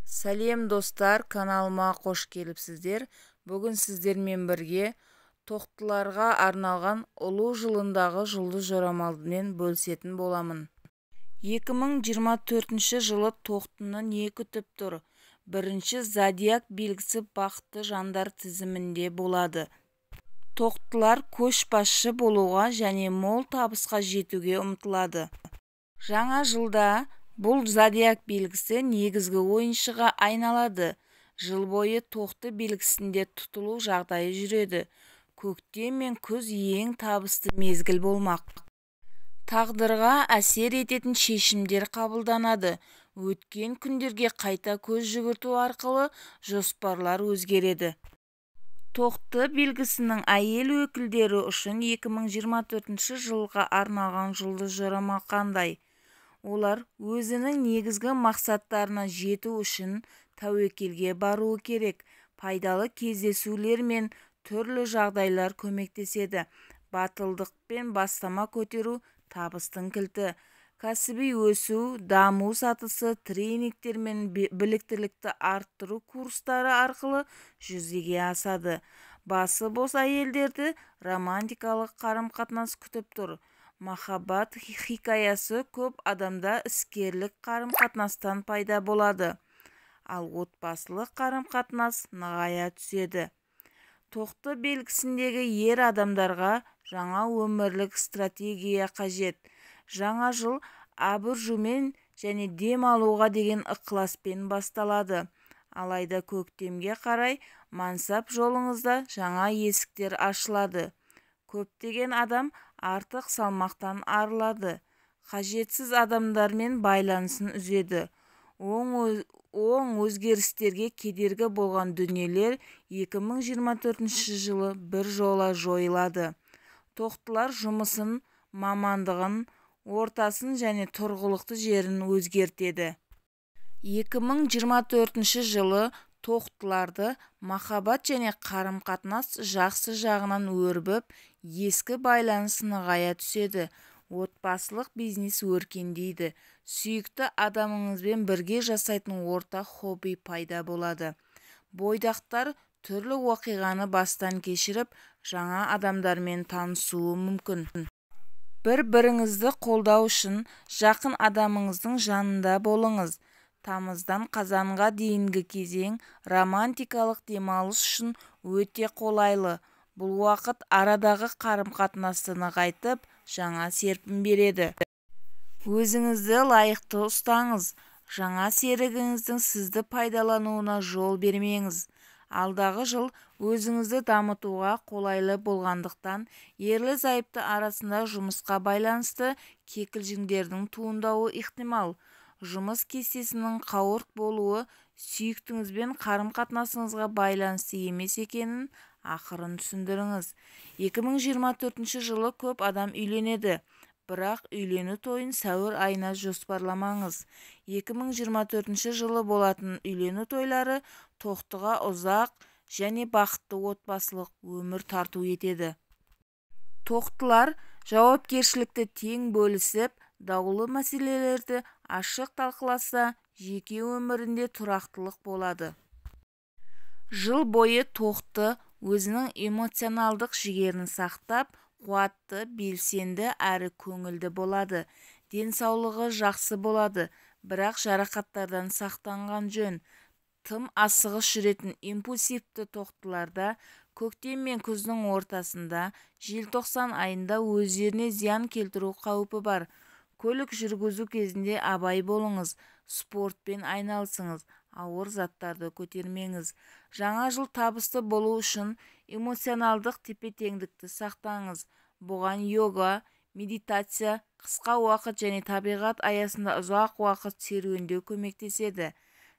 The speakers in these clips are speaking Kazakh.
Сәлем, достар! Каналыма қош келіпсіздер! Бүгін сіздермен бірге тоқтыларға арналған ұлу жылындағы жұлдыз жорамалымен бөлісетін боламын. 2024 жылы тоқтыны не күтіп тұр? Бірінші зодиак белгісі бақытты жандар тізімінде болады. Тоқтылар көшбасшы болуға және мол табысқа жетуге ұмтылады. Жаңа жылда бұл зодиак белгісі негізгі ойыншыға айналады. Жыл бойы тоқты белгісінде тұтылу жағдайы жүреді. Көктем мен күз ең табысты мезгіл болмақ. Тағдырға әсер ететін шешімдер қабылданады. Өткен күндерге қайта көз жүгірту арқылы жоспарлар өзгереді. Тоқты белгісінің әйел өкілдері үшін 2024 жылға арналған жұлдыз жорамал қандай? Олар өзінің негізгі мақсаттарына жету үшін тәуекелге баруы керек. Пайдалы кездесулер мен түрлі жағдайлар көмектеседі. Батылдықпен бастама көтеру табыстың кілті. Кәсіби өсу, даму сатысы тренингтер мен біліктілікті арттыру курстары арқылы жүзеге асады. Басы бос әйелдерді романтикалық қарым-қатынас күтіп тұр. Махаббат хикаясы көп адамда іскерлік қарым-қатынастан пайда болады. Ал отбасылық қарым-қатынас нығая түседі. Тоқты белгісіндегі ер адамдарға жаңа өмірлік стратегия қажет. Жаңа жыл абыржумен және дем алуға деген ықыласпен басталады. Алайда көктемге қарай мансап жолыңызда жаңа есіктер ашылады. Көптеген адам артық салмақтан арылады. Қажетсіз адамдармен байланысын үзеді. Оң өзгерістерге кедергі болған дүниелер 2024 жылы бір жола жойылады. Тоқтылар жұмысын, мамандығын, ортасын және тұрғылықты жерін өзгертеді. 2024 жылы тоқтыларды махаббат және қарым-қатынас жақсы жағынан өрбіп, ескі байланыс нығая түседі. Отбасылық бизнес өркендейді. Сүйікті адамыңызбен бірге жасайтын ортақ хобби пайда болады. Бойдақтар түрлі оқиғаны бастан кешіріп, жаңа адамдармен танысуы мүмкін. Бір-біріңізді қолдау үшін жақын адамыңыздың жанында болыңыз. Тамыздан қазанға дейінгі кезең романтикалық демалыс үшін өте қолайлы. Бұл уақыт арадағы қарым-қатынасты нығайтып, жаңа серпін береді. Өзіңізді лайықты ұстаңыз. Жаңа серігіңіздің сізді пайдалануына жол бермеңіз. Алдағы жыл өзіңізді дамытуға қолайлы болғандықтан, ерлі-зайыпты арасында жұмысқа байланысты кикілжіңдердің туындауы ықтимал. Жұмыс кестесінің қауырт болуы сүйіктіңізбен қарым-қатынасыңызға байланысты емес екенін ақырын түсіндіріңіз. 2024 жылы көп адам үйленеді. Бірақ үйлену тойын сәуір айына жоспарламаңыз. 2024 жылы болатын үйлену тойлары тоқтыға ұзақ және бақытты отбасылық өмір тарту етеді. Тоқтылар жауапкершілікті тең бөлісіп, даулы мәселелерді ашық талқыласа, жеке өмірінде тұрақтылық болады. Жыл бойы тоқты өзінің эмоционалдық жігерін сақтап, қуатты, белсенді әрі көңілді болады. Денсаулығы жақсы болады, бірақ жарақаттардан сақтанған жөн. Тым асығыс жүретін импульсивті тоқтыларда көктем мен күздің ортасында, желтоқсан айында өздеріне зиян келтіру қаупі бар. Көлік жүргізу кезінде абай болыңыз, спортпен айналысыңыз, ауыр заттарды көтермеңіз. Жаңа жыл табысты болу үшін эмоционалдық тепе-теңдікті сақтаңыз. Бұған йога, медитация, қысқа уақыт және табиғат аясында ұзақ уақыт серуендеу көмектеседі.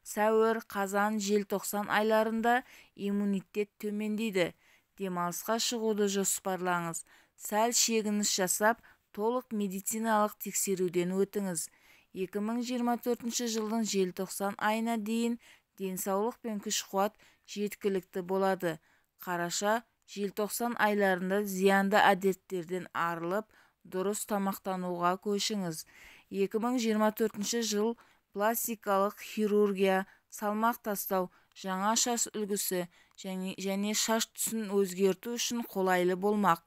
Сәуір, қазан, желтоқсан айларында иммунитет төмендейді. Демалысқа шығуды жоспарлаңыз. Сәл шегініс жасап, толық медициналық тексеруден өтіңіз. 2024 жылдың желтоқсан айына дейін денсаулық пен күш-қуат жеткілікті болады. Қараша, желтоқсан айларында зиянды әдеттерден арылып, дұрыс тамақтануға көшіңіз. 2024 жыл пластикалық хирургия, Салмақ тастау, жаңа шаш үлгісі және шаш түсін өзгерту үшін қолайлы болмақ.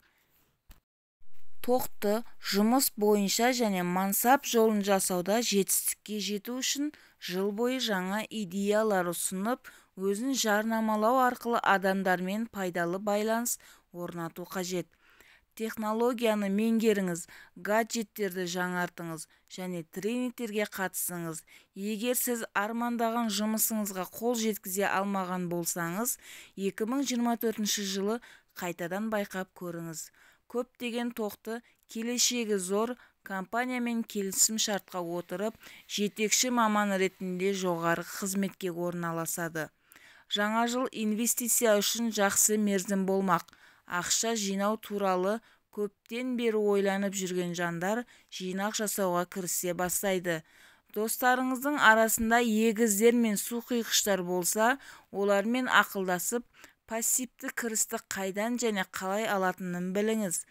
Тоқты жұмыс бойынша және мансап жолын жасауда жетістікке жету үшін жыл бойы жаңа идеялар ұсынып, өзін жарнамалау арқылы адамдармен пайдалы байланыс орнату қажет. Технологияны меңгеріңіз, гаджеттерді жаңартыңыз және тренингтерге қатысыңыз. Егер сіз армандаған жұмысыңызға қол жеткізе алмаған болсаңыз, 2024 жылы қайтадан байқап көріңіз. Көптеген тоқты келешегі зор компаниямен келісім-шартқа отырып, жетекші маман ретінде жоғарғы қызметке орналасады. Жаңа жыл инвестиция үшін жақсы мерзім болмақ. Ақша жинау туралы көптен бері ойланып жүрген жандар жинақ жасауға кірісе бастайды. Достарыңыздың арасында егіздер мен су құйғыштар болса, олармен ақылдасып, пассивті кірісті қайдан және қалай алатынын біліңіз.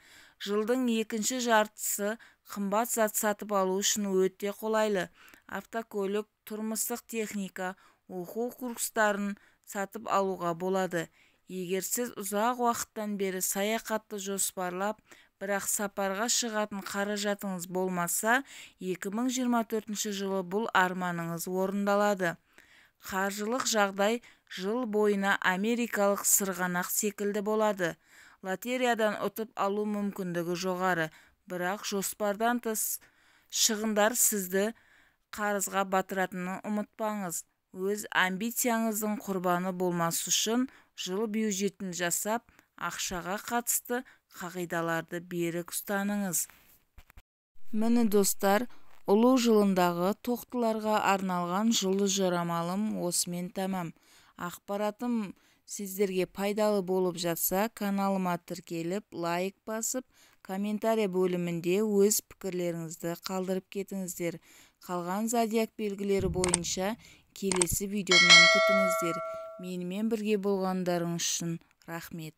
Жылдың екінші жартысы қымбат зат сатып алу үшін өте қолайлы. Автокөлік, тұрмыстық техника, оқу курстарын сатып алуға болады. Егер сіз ұзақ уақыттан бері саяхатты жоспарлап, бірақ сапарға шығатын қаражатыңыз болмаса, 2024 жылы бұл арманыңыз орындалады. Қаржылық жағдай жыл бойына америкалық сырғанақ секілді болады. Лотереядан ұтып алу мүмкіндігі жоғары, бірақ жоспардан тыс шығындар сізді қарызға батыратынын ұмытпаңыз. Өз амбицияңыздың құрбаны болмас үшін жыл бюджетін жасап, ақшаға қатысты қағидаларды берік ұстаныңыз. Міне достар, ұлу жылындағы тоқтыларға арналған жұлдыз жорамалым осымен тәмам. Ақпаратым сіздерге пайдалы болып жатса, каналыма тіркеліп, лайк басып, комментария бөлімінде өз пікірлеріңізді қалдырып кетіңіздер. Қалған зодиак белгілері бойынша келесі видеомнан күтіңіздер. Менімен бірге болғандарыңыз үшін рахмет.